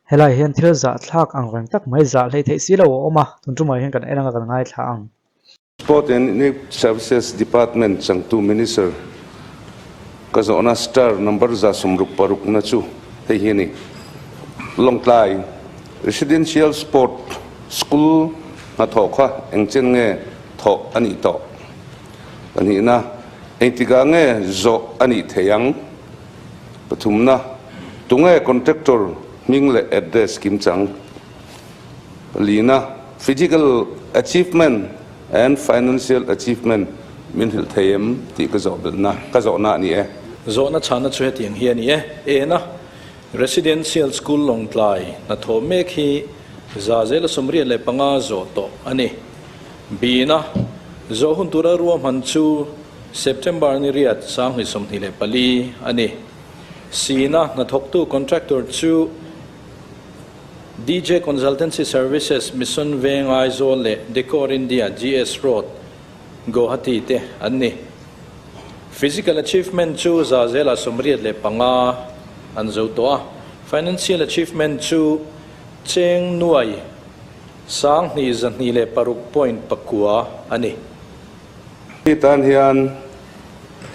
Helai hian thil zahthlak ang reng tak mai zah hleih theih si lo a awm a, tun tumah hian kan en anga kan ngaithla ang. Sport and Youth Services Department changtu Minister ka zawhna star number 66 na chu hei hi a ni. Lawngtlai Residential Sport School hnathawh kha engchen nge thawh a nih tawh? Pahnihna, engtikah nge zawh a nih theih ang? Pathumna, tunge contractor hming leh address kimchang? Palina, Physical achievement and financial achievement min hrilh thei em tih ka zawh belhna, ka zawhna a ni e. Zawhna chhana chu hetiang hi a ni e. Ena, Residential School Lawngtlai hnathawh mek hi 85% zawh tawh a ni. Bina, Zawh hun tura ruahman chu September ni riat 2024 a ni. Sina, Hnathawktu contractor chu DJ Consultancy Services, Mission Veng Aizawl leh Decor India, GS Road, Guwahati te an ni. Physical Achievement chu 85% an zo tawh a, Financial Achievement chu cheng nuai 2206.9 a ni. Hei tan hian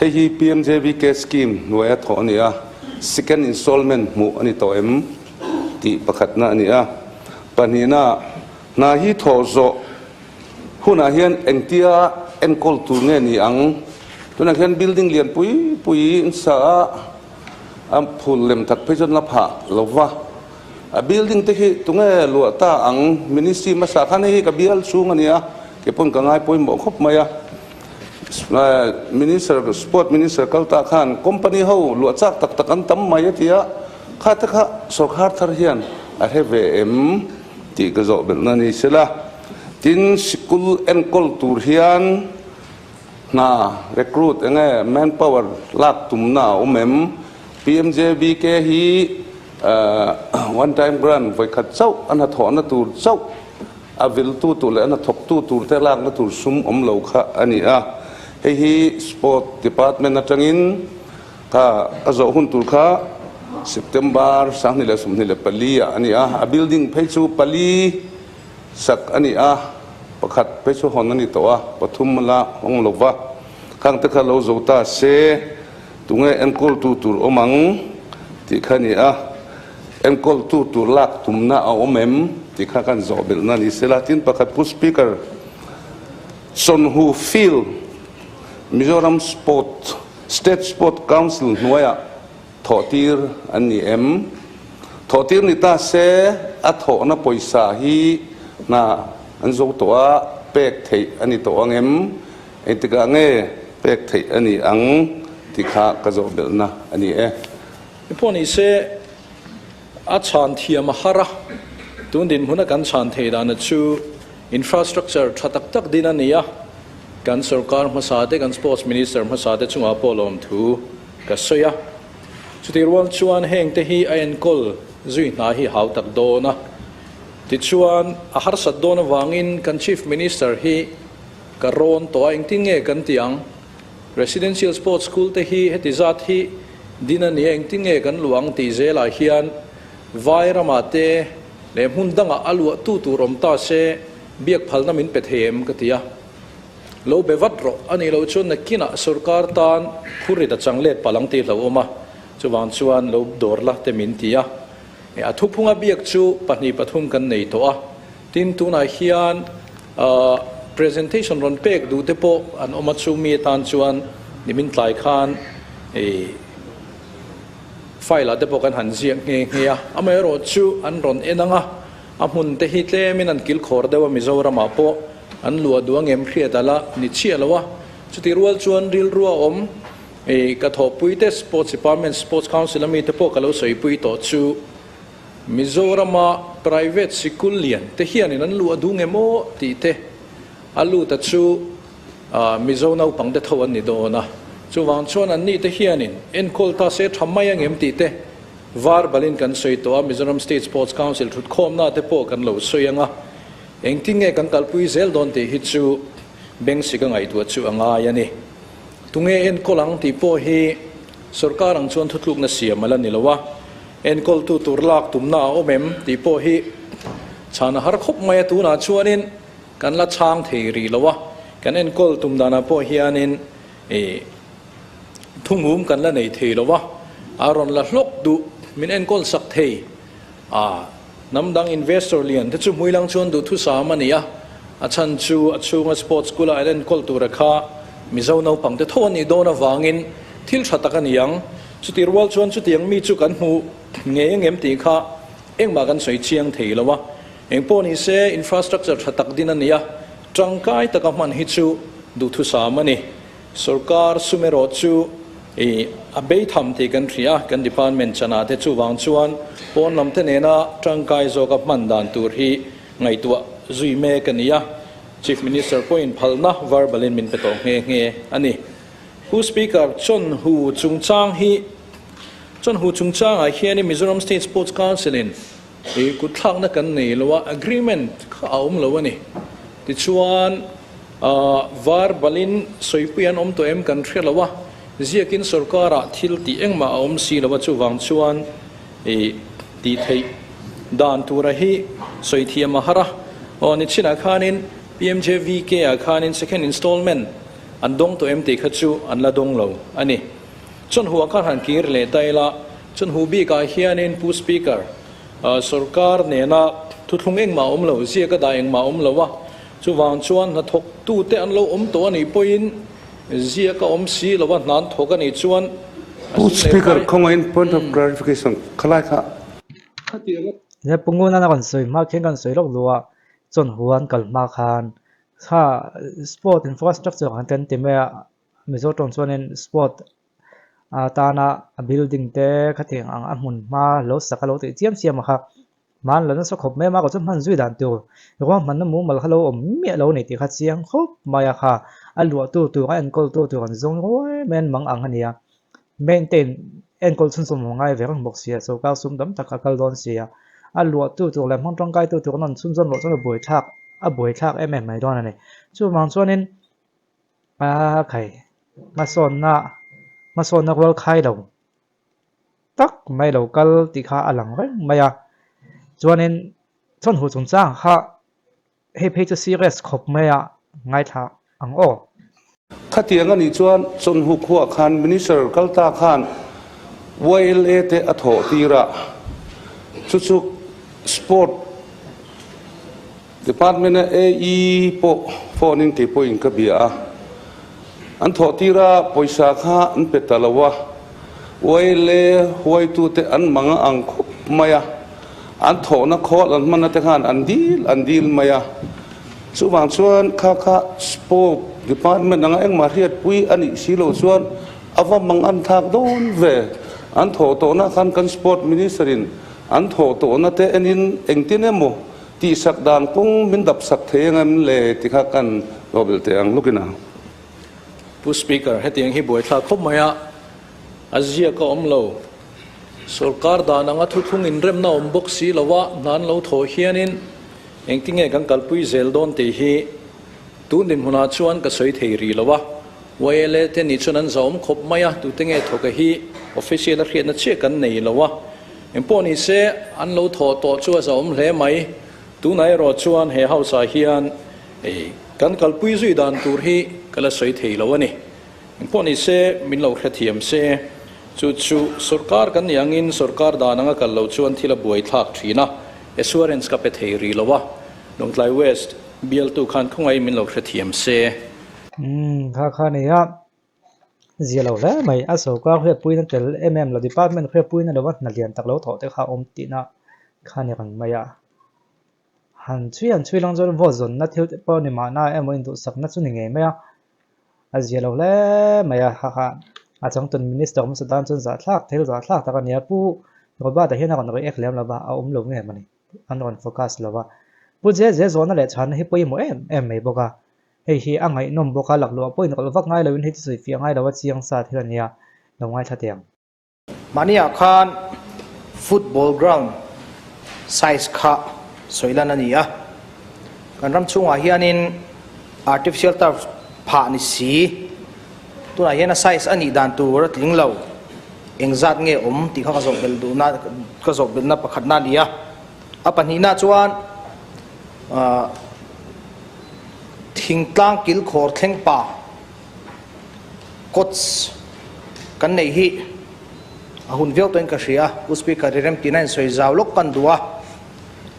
hei hi PMJVK scheme hnuaia thawh a ni a, second installment hmuh a ni tawh em tih pakhatna a ni a. Pahnihna, hna hi thawh zawh hunah hian engtia enkawl tur nge ni ang? Tunah hian building lian pui pui in sa a, a phul lem tak phei chuan la phah lo va. A building te khi tunge luah ta ang? Ministry hmasa khan hei hi ka bial chhung a nia, kei pawn ka ngai pawimawh khawp mai a. Minister, Sport Minister kal ta khan company ho luah chak tak tak an tam mai a ti a, kha te kha sawrkhar thar hian a hre ve em tih ka zawh belhna ni sela. Tin, sikul enkawl tur hian hna recruit enge manpower lak tumna a awm em? PMJBK hi One time grant vawikhat chauh a hnathawhna tur chauh a viltu tur leh a hnathawktu tur te lakna tur sum awm lo kha a ni a. Hei hi Sport Department atangin kha a zawh hun tur kha September 2024 ah a ni a. A building phei chu pali sak a ni a, pakhat phei chu hawn a ni tawh a, pathum a la hawng lo va. Khang te kha lo zo ta se. Tunge enkawltu tur awm ang tih kha a ni a, enkawltu tur lak tumna a awm em tih kha kan zawh belhna a ni sela. Tin, pakhat Pu Speaker, Chawnhu Field, Mizoram Sport, State Sport Council hnuaiah thawhtir an ni em? Thawhtir ni ta se a thawhna pawisa hi hna an zo tawh a, pek theih a ni tawh ang em? Engtikah nge pek theih a ni ang tih kha ka zawh belhna a ni e. Pawh ni se a chhan thiam a har a, tun dinhmuna kan chhan thei dana chu infrastructure tha tak tak din a ni a, kan sorkar hmasa te, kan sports minister hmasa te chungah pawh lawmthu ka sawi a. Chutih rual chuan heng te hi a enkawl zui hna hi hau tak dawn a, tichuan a harsat dawn avangin kan chief minister hi Ka rawn tawh a, engtin nge kan tih ang? Residential Sports School te hi heti zat hi din a nia, engtin nge kan luah ang tih zelah hian vai ramah te leh hmun dangah a luah tu tur awm ta se biak phalna min pe thei em ka ti a. Lo be vat rawh, a nih loh chuan nakinah sorkar tan phurrit a chang let palh ang tih hlauhawm a, chuvang chuan lo dawr la te min ti a. A thuphunga biak chu pahnih pathum kan nei tawh a. Tin, tunah hian presentation rawn pek duh te pawh an awm a, chu mi atan chuan nimin tlai khan file ah te pawh kan han ziak nghe nghe a, amaherawh chu an rawn en ang a, a hmun te hi tlemin an kilkhawr deuh a, Mizoramah pawh an luah duh angem hriat a la ni chiah lo a, chutih rual chuan rilru a awm ka thawhpui te Sports Department, Sports Council ami te pawh ka lo sawipui tawh chu. Mizorama private sikul lian te hianin an luh a duh nge maw tih te a lut a chu Mizo naupang te tho an ni dawn a, chuvang chuan an ni te hianin enkawl ta se tha mai angem tih te var balin kan sawi tawh a, Mizoram State Sports Council thutkhawmna te pawh kan lo sawi ang a, engtin nge kan kalpui zel dawn tih hi chu Bengsika ngaihtuah chu a ngai a ni. Tunge enkawl ang tih pawh hi sorkar ang chuan thutlukna siam a la ni lo a. Enkawltu tur lak tumna a awm em tih pawh hi chhan a har khawp mai a, tunah chuanin kan la chhang thei rih lo a, kan enkawl tum danah pawh hianin ih thumum kan la nei thei lo a, a rawn la hlawk duh min enkawl sak thei a, hnam dang investor lian te chu hmuilang chuan duhthusam a ni a, a chhan chu a chhunga sports school a an enkawl tura kha Mizo naupang te tho a nih dawn avangin thil tha tak a ni ang. Chuti rual chuan chutiang mi chu kan hmu ngei ang em tih kha engmah kan sawi chiang thei lo a. Engpawh ni se infrastructure tha tak din a ni a, tangkai taka hman hi chu duhthusam a ni. Sorkar sum erawh chu ih a beitham tih kan hria a, kan department chanah te chuvang chuan pawn lam te nena tangkai zawka hman dan tur hi ngaihtuah zui mek a ni a. Chief Minister pawhin phalna verbal in min pe tawh nghe nghe a ni. Pu Speaker, Chawnhu chungchang hi Chawnhu chungchangah hianin Mizoram State Sports Council in ih kutthlakna kan nei lo a, agreement kha a awm lo a ni. Tichuan ah verbal in sawipui an awm tawh em kan hre lo a, ziakin sorkarah thil tih engmah a awm si lo a, chuvang chuan ih tih theih dan tura hi sawi thiam a har a. Aw nichinah khanin PMJVK ah khanin second installment An dawng tawh em tih kha chu an la dawng lo a ni. Chawnhu a kar han kir leh ta ila, chawnhu bikah hianin Pu Speaker, sorkar nena thuthlung engmah a awm lo, ziak a dah engmah a awm lo a, chuvang chuan hnathawktute an lo awm tawh a nih pawhin ziak a awm si lo a, hna an thawk a nih chuan a Pu sum leh Speaker, pai. khawngaihin point of clarification khalai kha. He Punguna a rawn sawi hma khian kan sawi lawk duh a, chawnhu an kal hma khan Kha sport infrastructure ang kan ti mai a, Mizo tawng chuanin sport atana a building te khatiang ang a hmun hma lo sak a lo tih chiam chiam a kha hman la nasa khawp mai a, mahka chu hman zui dan tur ruahmanna mumal kha lo awm miah lo a ni tih kha chiang khawp mai a kha, a luahtu tur a enkawl tu tur an zawng ruai mai an mang ang a ni a, maintain enkawl chhunzawm a ngai ve reng bawk si a, sorkar sum tam tak a kal dawn si a, a luahtu tur leh hmang tangkaitu tur an rawn chhunzawm loh chuan a buaithlak a buaithlak em em mai dawn a ni. Chuvang chuanin aa khai hmasawnna hmasawnna rual khai lo tak mai lo kal tih kha a lang reng mai a, chuanin chhawnhu chungchang kha Hei phei chu serious khawp mai a ngaithla ang aw. Khatiang a nih chuan Chawnhu khuah khan Minister kal ta khan YLA te a thawh tir a, chu chu Sport Department a AE pawh phone in kei pawhin ka bia a, an thawh tir a pawisa kha an pe ta lo a, YLA huaitute an mang a ang khawp mai a. An thawhna khawl an hmanna te khan an dil an dil mai a, chuvang chuan kha kha Sport Department anga engmah hriatpui a nih si loh chuan a va mang an thlak dawn ve. An thawh tawhna khan kan Sport Minister in an thawh tawhna te enin engtin emaw tihsak dan kawng min dap sak thei ang em le ti kha kan hlawh belh teh ang lawkin a. Pu Speaker, hetiang hi buaithlak khawp mai a, a ziak a awm lo. Sorkar dan anga thuthlung inremna awm bawk si lo a, hna an lo thawh hianin engtinge kan kalpui zel dawn tih hi tun dinhmunah chuan ka sawi thei rih lo a. YLA te nih chuan an zahawm khawp mai a, tute nge thawka hi official a hriatna chiah kan nei lo a. Engpawh ni se an lo thawh tawh chu a zahawm hle mai. Tunah erawh chuan he house ah hian kan kalpui zui dan tur hi ka la sawi thei lo a ni. Engpawh ni se, min lo hrethiam se. Chu chu sorkar kan nih angin sorkar dan anga kal lo chuan thil a buai thlak thin a, assurance ka pe thei rih lo a. Lawngtlai West bialtu khan khawngaih min lo hrethiam se. Umm kha kha nia zia lo hle mai a sorkar hriatpuina tel em em lo department hriatpuina lova hna lian tak lo thawh te kha a awm tihna kha ni reng mai a. Han chhui han chhui lang chuan vote zawnna thil te pawh ni mahna emaw induhsakna chu ni ngei mai a. A zia lo hle mai a, ha ha a changtun minister hmasa tan chuan zahthlak thil zahthlak tak a ni a, Pu Robert-a hian a rawn react lem lo va, a awm lo nge mawni an rawn focus lo va. Pu Jeze zawhna leh chhanna hi pawimawh em em mai bawk a, hei hi a ngaihnawm bawk a, lakluah pawhin rawlh vak ngai loin hei chu sawi fiah ngai lo a chiang sa thil a nia, lo ngaithla teh ang. Mahniah khan football ground size kha sawi lan a ni a, kan ram chhungah hianin artificial turf phah ni si, tunah hian a size a nih dan tur a tling lo. Engzat nge awm tih kha ka zawh belh duhna ka zawh belhna pakhatna a ni a. A pahnihna chuan thingtlang kilkhawr thleng pa coach kan neih hi a hun viau tawhin ka hria. Pu Speaker i remtihna in sawi zau lawk kan duh a.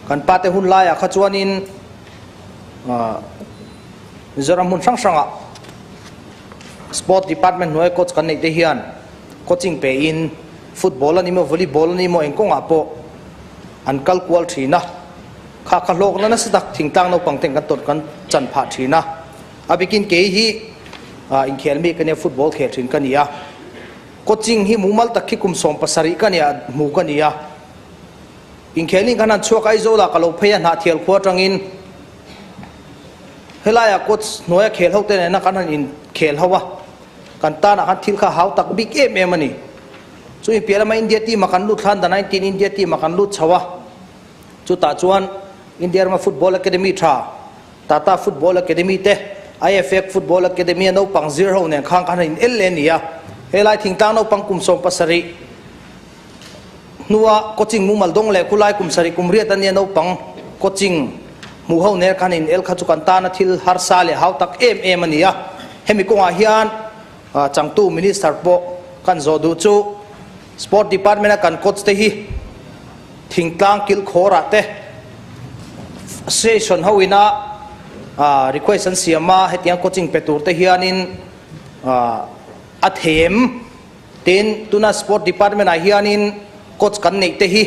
Kan pate hun laiah kha chuanin Mizoram hmun hrang hrangah Sport Department hnuaia coach kan neih te hian coaching pe in football a ni maw, volleyball a ni maw eng kawngah pawh an kal kual thin a. Kha kha hlawkna nasa tak thingtlang naupang ten kan tawrh kan chan phah thin a. A bikin kei hi inkhel mi ka nia football khel thin ka ni a. Coaching hi mumal tak khi kum 70 ka nia hmu ka ni a. Inkhel in kan han chhuak Aizawl ah ka lo phei a Hnahthial khua atangin Helaiah coach hnuaia khel ho te nena kan han inkhel ho a, kan tanah khan thil kha hau tak bik em em a ni. Chu inpiah lama India team ah kan lut thla, under 19 India team ah kan lut chho a, chutah chuan India rama football academy tha Tata Football Academy te, IFA Football Academy a naupang zir ho nen khan kan han in el leh a ni a. Helai thingtlang naupang kum 17 Hnua coaching mumal dawng leh khulai kum sarih kum riat a nia naupang coaching hmuh ho nen khan in el kha chu kan tana thil harsa leh hau tak em em a ni a. Hemi kawngah hian changtu Minister pawh kan zawh duh chu Sport Department a kan coach te hi thingtlang kilkhawrah te session ho ina request an siam a, hetiang coaching pe tur te hianin a them. Tin, tuna Sport Department ah hianin coach kan neih te hi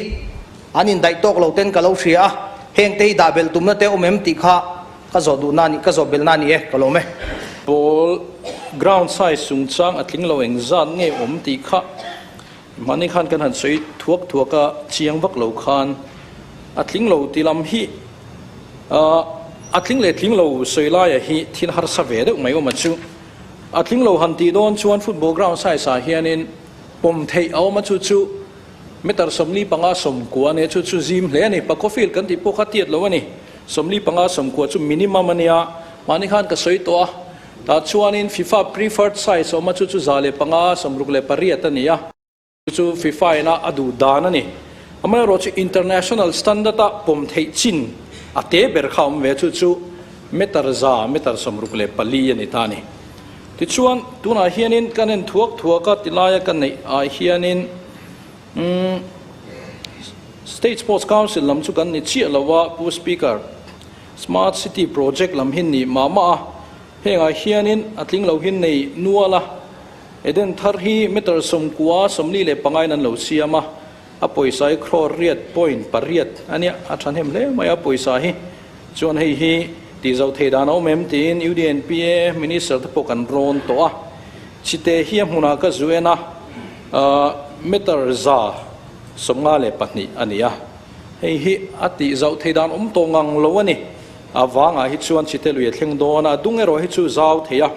an indaih tawk lo ten ka lo hria a, heng te hi dah belh tumna te awm em tih kha ka zawh duhna a ni, ka zawh belhna a ni e, ka lawm e. Ball ground size chungchang a tling lo engzat nge awm tih kha mahni khan kan han sawi thuak thuak a, chiang vak lo khan a tling lo ti lam hi a tling leh tling lo sawi laia hi thil harsa ve deuh mai awm a chu. A tling lo han tih dawn chuan football ground size ah hianin pawm theih a awm a, chu chu meter 45 90 a nia, chu chu zim hle a ni. Pakhaw field kan tih pawh kha tiat lo a ni, 45 90 chu minimum a nia, mahni khan ka sawi tawh a, tah chuanin FIFA preferred size a awm a, chu chu 105 68 a ni a. Chu chu FIFA in a a duh dan a ni. Amaherawh chu international standard a pawm theih chin a te ber kha a awm ve, chu chu meter 100, meter 64 a ni ta a ni. Tichuan, tunah hianin kan en thuak thuak a, tilaia ka neih ah hianin umm State Sports Council lam chu kan ni chiah lo a, Pu Speaker, Smart City project lam hi ni mah mah a, hengah hianin a tling lo hi nei nual a. Eden thar hi meter 90 45 in an lo siam a, a pawisa hi crore riat point pariat a nia, a thahnem hle mai a pawisa hi. Chuan hei hi tih zoh thei dan a awm em tiin UDNPA Minister te pawh kan rawn tawh a, chite hi a hmunah ka zu en a, meter 152 a ni a, hei hi a tih zoh thei dan awm tawh ngang lo a ni. A vangah hi chuan chite lui a thleng dawn a, a dung erawh hi chu zau thei a.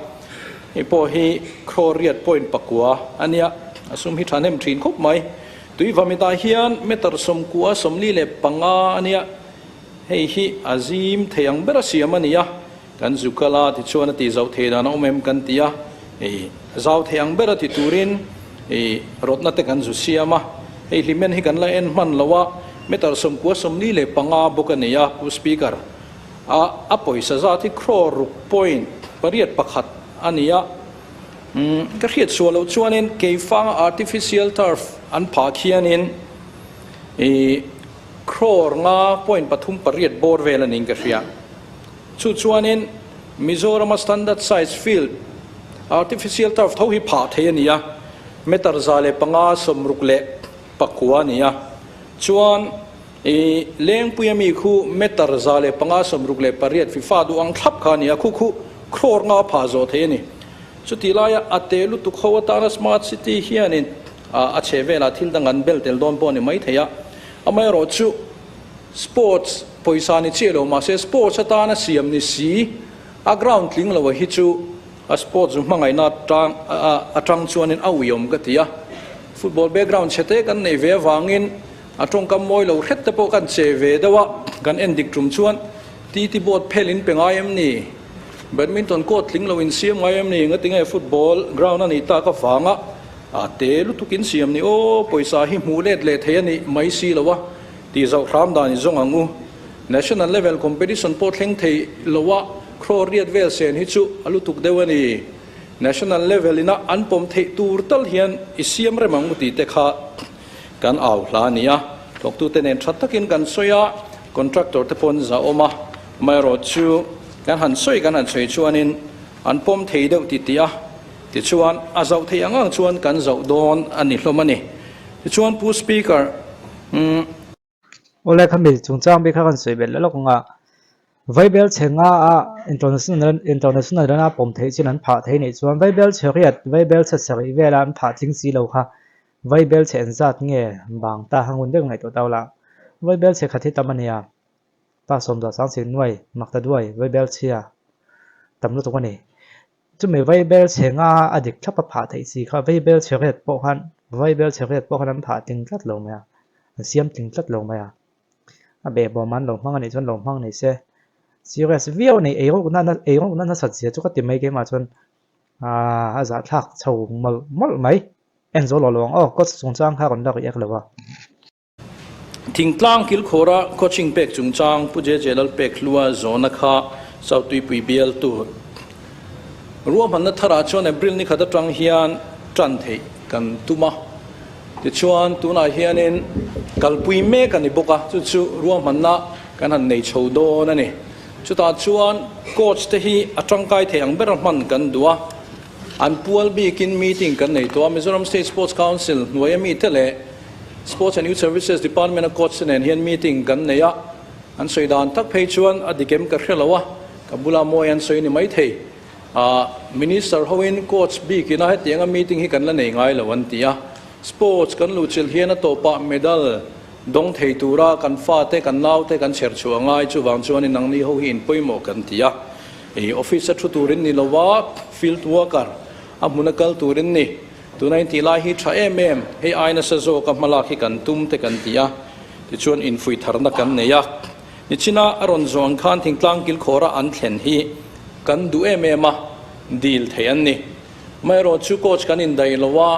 Hei pawh hi crore riat point pakua a nia, a sum hi thahnem thin khawp mai. Tui vamitah hian meter 90 45 a nia, hei hi a zim thei ang ber a siam a ni a, kan zu kal a tichuan a tih zauh thei dan a awm em kan ti a, hei zau thei ang ber a ti turin hei rawtna te kan zu siam a, hei hlimen hi kan la en hman lo a, meter 90 45 bawk a ni a, Pu Speaker. A a pawisa zat hi crore ruk point pariat pakhat a ni a. Umm ka hriat suah loh chuanin keifanga artificial turf an phah khianin ih crore nga point pathum pariat bawr vel a niin ka hria. Chu chuanin Mizorama standard size field artificial turf tho hi phah thei a ni a, meter 105 69 a ni a. Chuan I Lengpuia mi khu meter 105 68 FIFA duh ang thlap kha a ni a, khu khu crore nga phah zawh thei a ni. Chutih laia a te lutuk ho atana Smart City hianin a chhe velah thil dang an bel tel dawn pawh a ni mai thei a. Amaherawh chu sports pawisa ni chiah lo mahse sports atana siam ni si a ground tling lo hi chu a sports zu hmangaihna atang atang chuanin a uiawm ka ti a. Football background chhe te kan neih ve avangin A tawngkam mawi lo hret te pawh kan che ve deuh a, kan en dik tum chuan TT board phel in pe ngai em ni? Badminton court tling lo in siam ngai em ni? Ngatinge football ground a nih tak avanga A te lutuk in siam ni aw, pawisa hi hmuh let leh thei a nih mai si lo a, tih zoh hram dan i zawng ang u. National level competition pawh thleng thei lo a, crore riat vel sen hi chu a lutuk deuh a ni. National level ina an pawm theih tur tal hian i siam rem ang u tih te kha kan au hla a ni a. Thawktute nen tha takin kan sawi a, contractor te pawh an zahawm a, amaherawhchu kan han sawi kan han sawi chuanin an pawm thei deuh ti tih a, Tichuan, a zauh theih ang ang chuan kan zauh dawn a ni hlawm a ni. Tichuan, Pu Speaker, umm. Awle khami chungchang bik kha kan sawi belh lawk ang a, Vaibel chhe nga a international international rana pawm theih chin an phah thei nih chuan Vaibel chhe riat, Vaibel chhe sarih vela an phah tling si lo kha Vaibel chhe engzat nge bang ta kha ngun deuh ngaihtuah tau la. Vaibel chhe khat hi tam a nia, pa sawmzah sang chhing nuai, mak ta duai, Vaibel chhia tam lutuk a ni. Chumi Vaibel chhe nga a dik thlap a phah theih si kha Vaibel chhe riat pawh khan Vaibel chhe riat pawh khan an phah tling tlat lo mai a, an siam tling tlat lo mai a. A behbawm an lo hmang a nih chuan lo hmang ni se. Serious viau a ni, eirukna eirukna nasat zia chu ka ti mai keimah chuan aaa a zahthlak chho mawlh mawlh mai. En zo lo lo ang aw, coach chungchang kha rawn la react lo a. Thingtlang kilkhawra coaching pek chungchang Pu JJ Lalpekhlua zawhna kha South Tuipui bialtu ruahmanna tharah chuan April ni khat atang hian tan theih kan tum a. Tichuan tunah hianin kalpui mek a ni bawk a, chu chu ruahmanna kan han nei chho dawn a ni. Chutah chuan coach te hi a tangkai thei ang bera hman kan duh a, an pual bikin meeting kan nei tawh a, Mizoram State Sports Council hnuaia mite leh Sports and Youth Services Department a coach te nen hian meeting kan nei a, an sawi dan tak phei chuan a dik em ka hre lo a, ka bula mawi an sawi ni maithei. Ah, Minister hoin coach bik ina hetianga meeting hi kan la nei ngai lo an ti a, sports kan luhchilh hian a tawpah medal dawng thei tura kan fate, kan naute kan chher chhuah ngai, chuvang chuanin nangni ho hi inpawimawh kan ti a, ih office a thu turin ni lova field worker a hmuna kal turin ni. Tuna intih lai hi tha em em, hei ai nasa zawka hmalak hi kan tum te kan ti a, tichuan infuih tharna kan nei a. Nichina a rawn zawh ang khan thingtlang kilkhawra an thlen hi kan duh em em a, dil thei an ni. Amaherawh chu coach kan indaih lo a,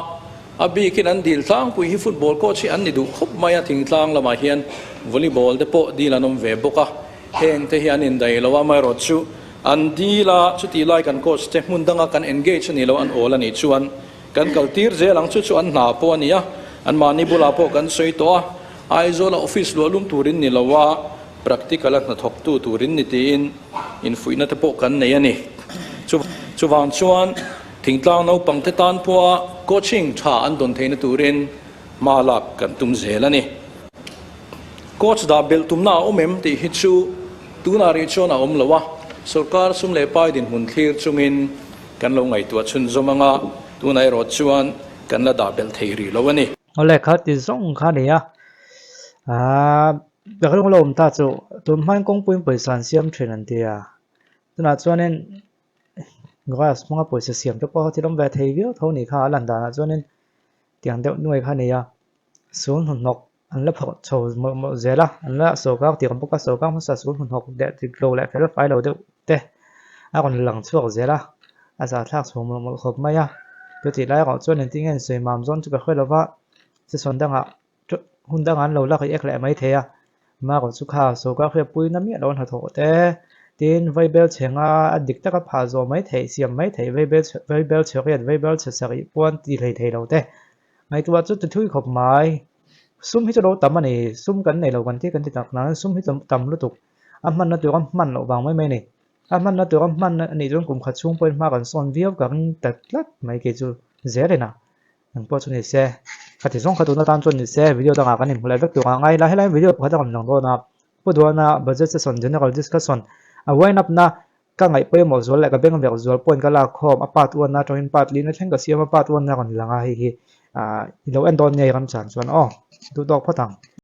a bikin an dil tlangpui hi football coach hi an ni duh khawp mai a, thingtlang lamah hian volleyball te pawh dil an awm ve bawk a, heng te hi an indaih lo a, amaherawh chu An dil a, chutih lai kan coach te hmun danga kan engage a nih loh an awl a nih chuan kan kal tir zel ang, chu chu an hna pawh a ni a, anmahni bulah pawh kan sawi tawh a, Aizawla office luah lum turin ni lo a, practical a hnathawktu turin ni tiin infuihna te pawh kan nei a ni. Chuvang chuan thingtlang naupang te tan pawha coaching tha an dawn theihna turin hma lak kan tum zel a ni. Coach dah belh tumna a awm em tih hi chu tunah rih chuan a awm lo a, sawrkar sum leh pai dinhmun thlir chungin kan lo ngaihtuah chhunzawm ang a, tunah erawh chuan kan la dah belh thei rih lo a ni. Awle kha ti zawng kha a ni a, aaa ka rilru lo awm ta chu tun hmain kawngpuiin pawisa an siam thin an ti a, tunah chuanin grass hmanga pawisa siam te pawh thil awm ve thei viau tho a nih kha a lan danah chuanin tiang deuh nuai kha a ni a, sul hnahnawk an la phawrh chho mawlh mawlh zel a, an la sawrkar tih awm bawk a, sawrkar hmasa sul hnahnawk leh dik lo leh fel fai lo deuh te a rawn lang chhuak zel a, a zahthlak chho mawlh mawlh khawp mai a, chutih lai erawh chuan engtin nge an sawi mam zawn chu ka hre lo va, season dangah hun dangah an lo la react leh mai thei a, Marawh chu kha sawrkar hriatpui na miah lo a hnathawh te, tin Vaibel chhe nga a dik taka phah zawh mai theih, siam mai theih, Vaibel chhe Vaibel chhe riat, Vaibel chhe sarih puan ti hlei thei lo te. Ngaihtuah chu ti thui khawp mai. Sum hi chu lo tam a ni, sum kan nei lo kan ti kan ti tak nan sum hi tam lutuk a hmanna tur a hman loh vang mai mai a ni. A hmanna tur a hman a nih chuan kum khat chhung pawhin hma kan sawn viau ka ring ta tlat mai kei chu zel ina. Eng pawh chu ni se, ka ti zawng kha tuna tan chuan ni se, video dangah kan inhmu leh vek tur ang a ngai la, helai video pakhat a rawn lang dawn a, Pu Duhana budget session general discussion a wind up na ka ngaih pawimawh zual leh ka beng verh zual point ka lak khawm a part one atangin part li na thleng ka siam a part one a rawn lang a hei hi ah i lo en dawn ngei ram chan chuan aw duh tawk phawt ang.